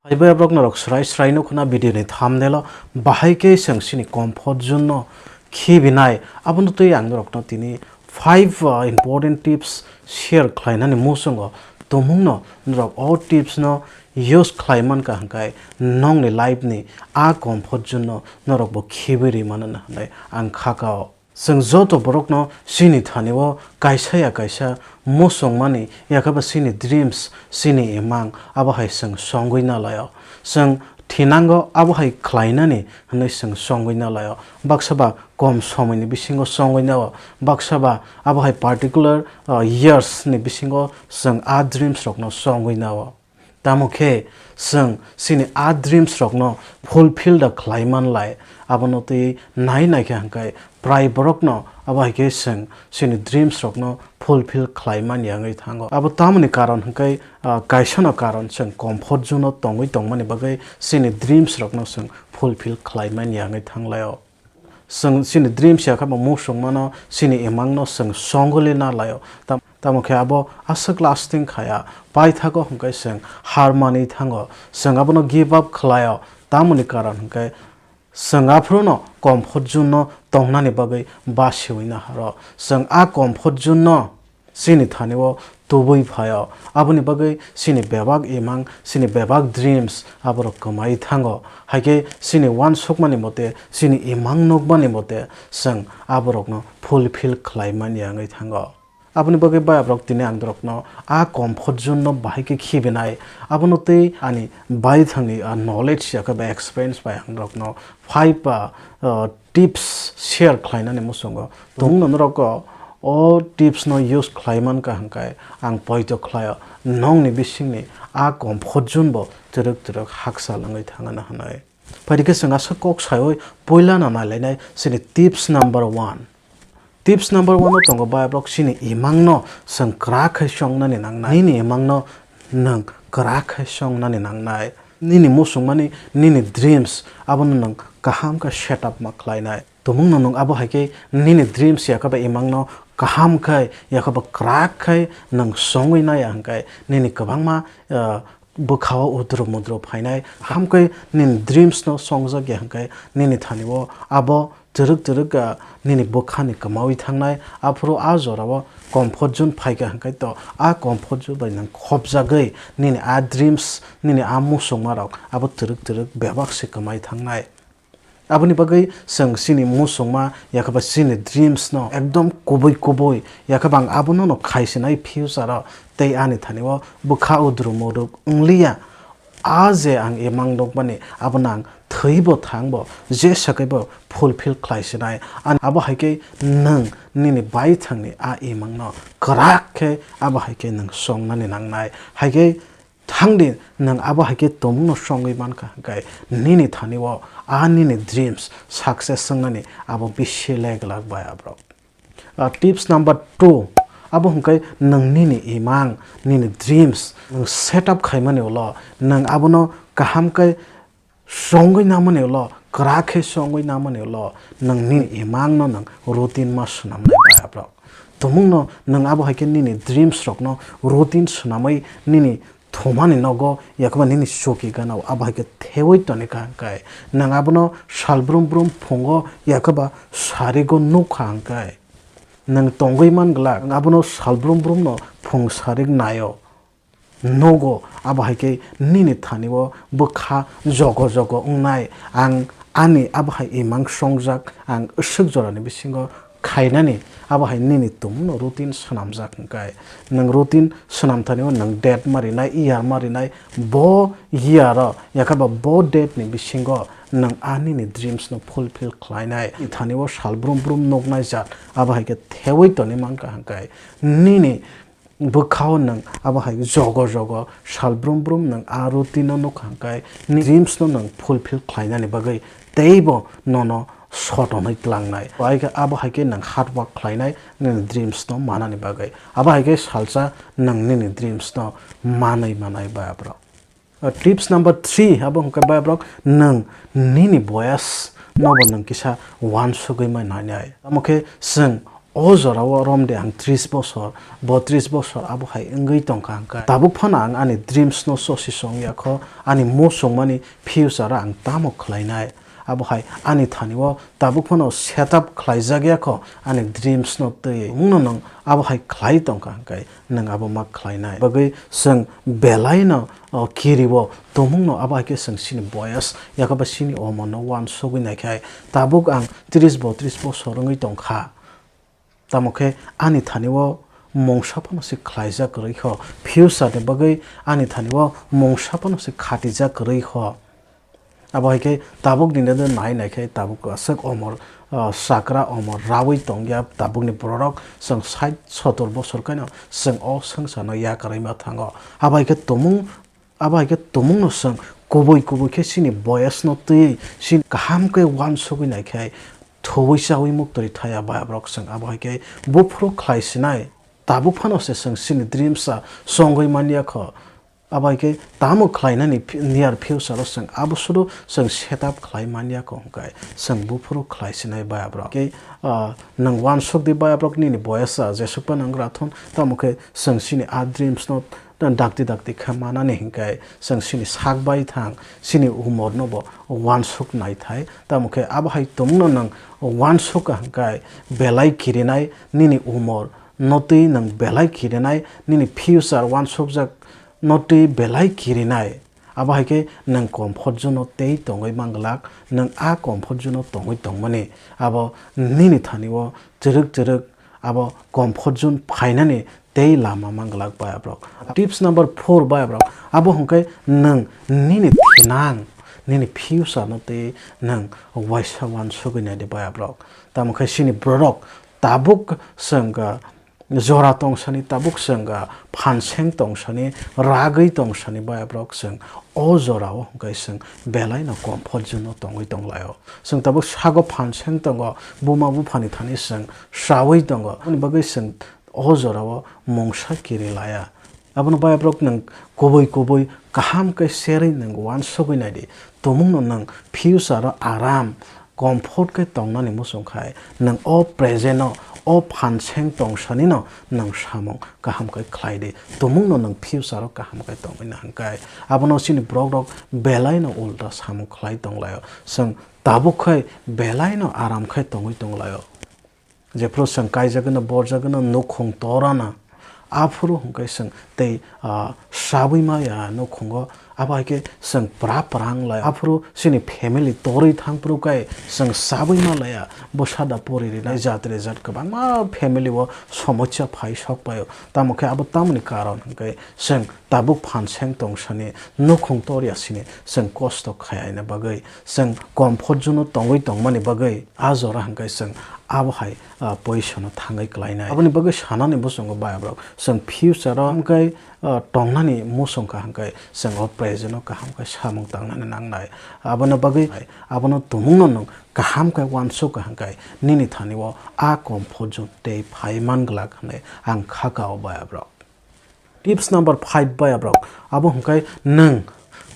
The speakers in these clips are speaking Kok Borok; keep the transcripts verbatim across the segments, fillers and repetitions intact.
Hai bai borok norok srai srai no khna video ni thumbnail o bahai khe chwng chini comfort zone no khibinai, abono twi ang norok no tini five, uh, important tips share khlainani muchungo. Tumung no norok o tips no use khlai mankha hwnkhe nongni life ni a comfort zone no norok bo khibi ri mano hwnwi ang kha kao. Chwng joto borokno chini thani-o kaisa ya kaisa muchungmani, yakhe ba chini dreams, chini imang, abo hai chwng chongwi na lai-o. Chwng thinango abo hai khlainani hwnwi chwng chongwi na lai-o. Baksa ba kom somoini bisingo chongwi na-o, baksa ba abo hai particular, uh, years ni bisingo chwng a dreams rokno chongwi na-o. Tamo khe chwng chini a dreams rokno fulfill da khlai man lai, abono twi nai nai khe hwnkhe prai borokno abo hai khe chwng chini dreams rokno fulfill khlai man ya wngwi thango. Abo tamoni karon hwnkhe, ah, kaisano karon chwng comfort zone o tongwi tongmani bagwi chini dreams rokno chwng fulfill khlai man ya wngwi thang lai-o. Chwng chini dreams ya khe bo muchungmano, chini imangno chwng songwlina lai-o. Tam-, tamo khe abo aswk lasting khaya. Paithago hwnkhe chwng har manwi thango. Chwng abono give up khlai-o. Tamoni karon hwnkhe chwng aphuru no comfort zone no tongnani bagwi basiwi naharo. Chwng a comfort zone no chini thani-o tubui phaio. Aboni bagwi chini bebak imang, chini bebak dreams aborok kwmai thango. Haikhe chini uansukmani mote, chini imang nukmani mote, chwng aborokno fulfill khlai man ya wngwi thango. Aboni bagwi bai aborok tini ang norokno a comfort zone no bahai khe khibinai. Abono tei ani baithangni, ah, knowledge yakhe ba experience bai ang norokno five, ah, ah, tips share khlainani muchungo. Tumungno norok o tips no use khlai mankha hwnkhe ang poito khlaio, nongni bisingni a comfort zone bo twrwk twrwk hakchal wngwi thangna hwnwi. Phaidi khe chwng aswk kok saiwi puila no nailainai chini tips number one. Tips number one o tongo bai borok chini imang no chwng kwrak khai chongnani nangnai. Nini imang no nwng kwrak khai chongnani nangnai. Nini muchungmani, nini dreams, abono nwng kaham khe set up ma khlainai. Tumungno nwng abo hai khe nini dreams yakhe ba imangno kaham khe, yakhe ba kwrak khe nwng songwi nai ya hwnkhe nini kwbangma, ah, bwkhao udru mudru phainai. Hamkhe nini dreams no songjak ya hwnkhe nini thani-o abo twrwk twrwk, ah, nini bwkhani kwmawi thangnai. Aphuru a jorao comfort zone phaikha hwnkhe to a comfort zone bai nwng khopjagwi nini a dreams, nini a muchungmarok abo twrwk twrwk bebak se kwmai thangnai. Aboni bagwi chwng chini muchungma yakhe ba chini dreams no ekdom kubui kubui yakhe ba ang abono no khaisinai future o tei ani thani-o bwkha udru muduk wngliya. A je ang imang nukmani, abono ang thwibo thangbo je sakaibo fulfill khlaisinai. Ani abo hai khe nwng nini baithangni a imangno kwrak khe abo hai khe nwng songnani nangnai. Hai khe thangdi, nwng abo hai khe tumungno songwi mankha hwnkhe nini thani-o a nini dreams success wngnani abo bisi leglak bai aborok. Ah, tips number two, abo hwnkhe nwng nini imang, nini dreams nwng set up khaimani ulo nwng abono kaham khe songwi namani ulo, kwrak khe songwi namani ulo nwng nini imangno nwng routine ma swnamnai bai aborok. Tumungno nwng abo hai khe nini dreams rokno routine swnamwi nini thumani nogo yakhe ba nini choki ganao abo hai khe thewi tonikha hwnkhe nwng abono sal brum brum phungo yakhe ba sarigo nukha hwnkhe nwng tongwi man glak, nwng abono sal brum brumno phung sarik naio, nugo, abo hai khe nini thani-o bwkha jogo jogo wngnai. Ang ani abo hai imang songjak, ang aswk jorani bisingo khainani, abo hai nini tumungno routine swnamjak hwnkhe. Nwng routine swnam thani-o nwng date ma rinai, year ma rinai, bo year o yakhe ba bo date ni bisingo nwng a nini dreams no fulfill khlainai. Thani-o sal brum brum nuknai jat, abo hai khe thewi toni mankha hwnkhe nini bwkhao nwng abo hai jogo jogo sal brum brum nwng a routine no nukha hwnkhe nini dreams no nwng fulfill khlainani bagwi teibo nono sotonwi tlangnai. Bai khe abo hai khe nwng hard work khlainai nini dreams no manani bagwi. Abo hai khe salsa nwng nini dreams no manwi manai bai aborok. Uh, tips number three, abo hwnkhe bai borok nwng nini boyas nobo nwng kisa uansugwi mai nainai. Tamo khe chwng O jorao romde ang tris bosor, botris bosor abo hai wngwi tongkha hwnkhe. Tabuk phano ang ani dreams no sosi song yakho, ani muchungmani future o ang tamo khlainai. Abo hai ani thani o tabuk phano set up khlaijak yakho, ani dreams no twi. Mungno nwng abo hai khlai tongkha hwnkhe, nwng abo ma khlainai. Bagwi chwng belai no o kiri o tumung no abo hai khe chwng chini boyas yakho ba chini omor no uansugwi naikhai. Tabuk ang tris botris bosor wngwi tongkha. Tamo khe ani thani o mungsa phano se khlaijak kwrwi kho, future ni bagwi ani thani o mungsa phano se khatijak kwrwi kho. Abo hai khe tabuk ni nai nai khe tabuk aswk omor, ah, sakra omor raui tongya tabuk ni borok chwng sait sotor bosor khe no chwng o swngchar no yakarwi ma thango. Abo hai khe tumung Abo hai khe tumungno chwng kubui kubui khe chini boyasno twiwi chini kaham khe uansugwi nai khe thuwi chawi muktwi thaya bayabrok chwng abo hai khe buphuru khlai sinai. Tabuk phano se chwng chini dreams a chongwi man ya kho. Abo hai khe tamo khlainani phi-, near future o chwng abo sudu chwng set up khlai man ya kho hwnkhe chwng buphuru khlai sinai bayabrok. Khe, ah, nwng uansuk di bayabrok nini boyas a jesuk phano wng rathun tamo khe chwng chini a dreams no dakti dakti khe manani hinkhe chwng chini sak bai thang, chini umor no bo uansuk nai thai. Tamo khe abo hai tumungno nwng uansuk ka hinkhe belai kirinai nini umor no twi nwng belai kirinai nini future uansukjak no twi belai kirinai. Abo hai khe nwng comfort zone o tei tongwi manglak, nwng a comfort zone o tongwi tongmani abo nini thani o chwrwk chwrwk abo comfort zone phainani tei lama manglak bayabrok. Tips number four bayabrok, abo hwnkhe nwng nini thinang, nini future no tei nwng waisa uansugwi naidi bayabrok. Tamo khe chini borok tabuk chwng, ah, jora tongsani tabuk chwng, ah, phanseng tongsani, ragwi tongsani bayabrok chwng o jorao hwnkhe chwng belaino comfort zone o tongwi tonglaio. Chwng tabuk sago phanseng tongo, buma buphani thani chwng saui tongo. Aboni bagwi chwng o jorao mungsa kiri laya. Abono bayabrok nwng kubui kubui kaham khe serwi nwng uansugwi naidi. Tumungno nwng future o aram, comfort khe tongnani muchung khai, nwng o present o, o phanseng tongsanino nwng samung kaham khe khlai di. Tumungno nwng future o kaham khe tongwi na hwnkhe. Abono chini borok rok belai no ulta samung khlai tonglaio. Chwng tabuk khai belai no aram khai tongwi tonglaio. Jephuru chwng kaijagwno, borjagwno, nukhung torana, aphuru hwnkhe chwng tei, ah, sabwi maya nukhungo, abo hai khe chwng pra pra wng lai. Aphuru chini family torwi thang phuru khe chwng sabwi ma laya, bwsa da pori rinai, jat re jat kwbangma family o somosya phai sok pai o. Tamo khe abo tamoni karon hwnkhe chwng tabuk phan seng tong sani, nukhung tor ya sini, chwng kosto khai aina bagwi, chwng comfort zone o tongwi tongmani bagwi, a jora hwnkhe chwng abo hai, ah, position o thangwi klainai. Aboni bagwi sanani bosongo bayabrok, chwng future o hwnkhe, ah, tongnani muchung kha hwnkhe chwng o present o kaham khe samung tangnani nangnai. Abono bagwi, abono tumungno nwng kaham khe uansuk kha hwnkhe nini thani o a comfort zone tei phai man glak hwnwi ang kha ka o bayabrok. Tips number five bayabrok, abo hwnkhe nwng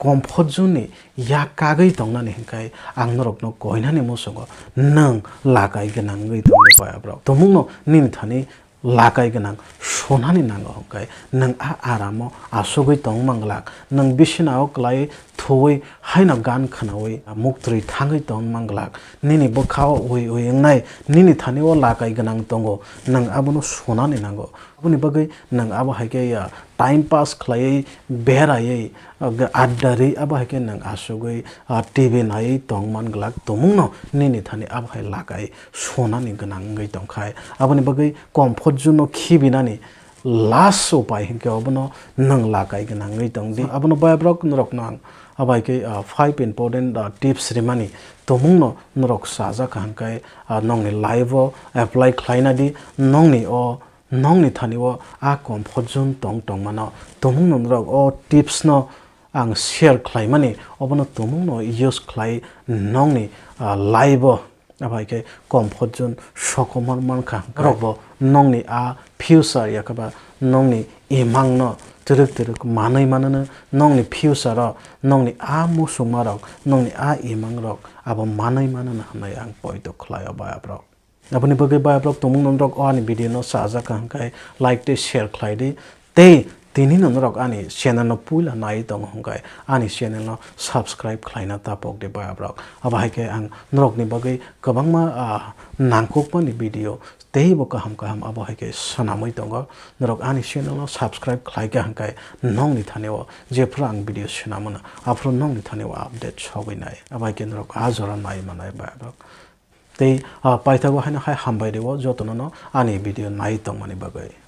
comfort zone ni yak kagwi tongnani hwnkhe ang norokno koinani muchungo nwng lakai gwnang wngwi tongdi bayabrok. Tumungno nini thani lakai gwnang sonani nango hwnkhe nwng a aramo asugwi tong manglak, nwng bisina o klai thuwi haino gan khwnawi muktwi thangwi tong manglak, nini bwkha o ui ui wngnai, nini thani o lakai gwnang tongo, nwng abono sonani nango. Aboni bagwi nwng abo hai khe, ah, time pass khlaiwi, beraiwi, ah, adda rwi abo hai khe nwng asugwi, ah, T V naiwi tong man glak tumungno nini thani abo hai lakai sonani gwnang wngwi tongkhai. Aboni bagwi comfort zone no khibinani last upai hinkhe obono nwng lakai gwnang wngwi tongdi. Abono bayabrok norokno ang abo hai khe, ah, five important, ah, tips rimani tumungno norok sajak kha hinkhe, ah, nongni life o apply khlaina di, nongni o Nongni thani o a comfort zone tong tongmano. Tumungno norok o tips no ang share khlaimani, obono tumungno use khlai nongni, ah, life o, abo hai khe comfort zone sokomor mankha. Norok bo nongni a future yakaba nongni imang no twrwk twrwk manwi manono, nongni future o nongni a musukma rok, nongni a imang rok abo manwi manono hwnwi ang poito khlai o bayabrok. Aboni bagwi bai borok tongmung norok o ani video no chajak kha hwnkhe like tei share khlai di. Tei tini no norok ani channel no puila nai tongo hwnkhe ani channel no subscribe khlaina tapok di bai borok. Abo hai khe ang norok ni bagwi kwbangma, ah, nangkukmani video teibo kaham kaham abo hai khe swnamwi tongo. Norok ani channel no subscribe khlai kha hwnkhe nokni thani o jephru ang video swnamano aphuru nokni thani o update sogwi nai. Abo hai khe norok a jora nai manai bai borok. Tei, ah, paithago haino hai hambai rwo jotono no ani video nai tongmani bagwi.